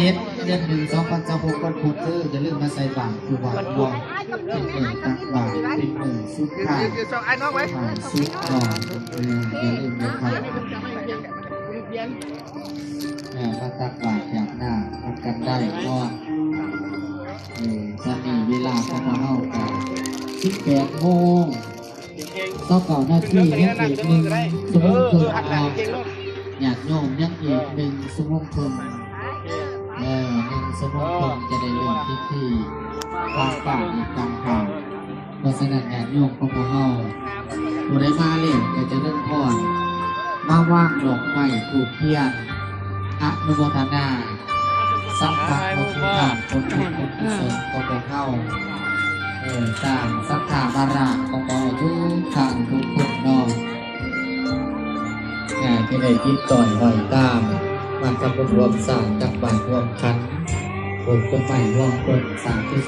ເຈັດ ເດືອນໜຶ່ງ ສອງພັນຊາວຫົກ ວັນພຸດເດີ ຢ່າລືມມາໃສ່ບາດຢູ່ວັດເນາະ ເປັນມື້ຕັກບາດ ເປັນມື້ສຸດທ້າຍ ທ້າຍສຸດເນາະ ເອີ ຢ່າລືມເດີຄັບ ເອີ ມາຕັກບາດຢາກນ້ຳນຳກັນໄດ້ເນາະ ເອີ ຕອນນີ້ເວລາຂອງພວກເຮົາກະສິບແປດໂມງ ຊາວເກົ້ານາທີ ຍັງອີກໜຶ່ງຊົ່ວໂມງເຄິ່ງເນາະ ຍາດໂຍມ ຍັງອີກໜຶ່ງຊົ່ວໂມງເຄິ່ງ ເອີ ໜຶ່ງຊົ່ວໂມງເຄິ່ງຈະໄດ້ເລີ່ມພິທີວາງປ່ານອີກຕ່າງຫາກ. ເພາະສະນັ້ນ ຍາດໂຍມຂອງພວກເຮົາ ຜູ້ໃດມາແລ້ວກໍຈະເລີນພອນ ມາວາງດອກໄມ້ ທູບທຽນ ອະນຸໂມທະນາ ສັກການບູຊາຜົນບຸນບຸນກຸສົນຂອງພວກເຮົາ ເອີ ຕາມສັດທາບາລາຂອງພວກເຮົາທຸກທ່ານທຸກຄົນເນາະ ເອີ ທີ່ໄດ້ຕິດຕ້ອຍຫ້ອຍຕາມ ມາທຳບຸນຮ່ວມສ້າງ ຕັກບາດຮ່ວມຂັນ ປູກຕົ້ນໄມ້ຮ່ວມຕົ້ນ ສ້າງກຸສົນ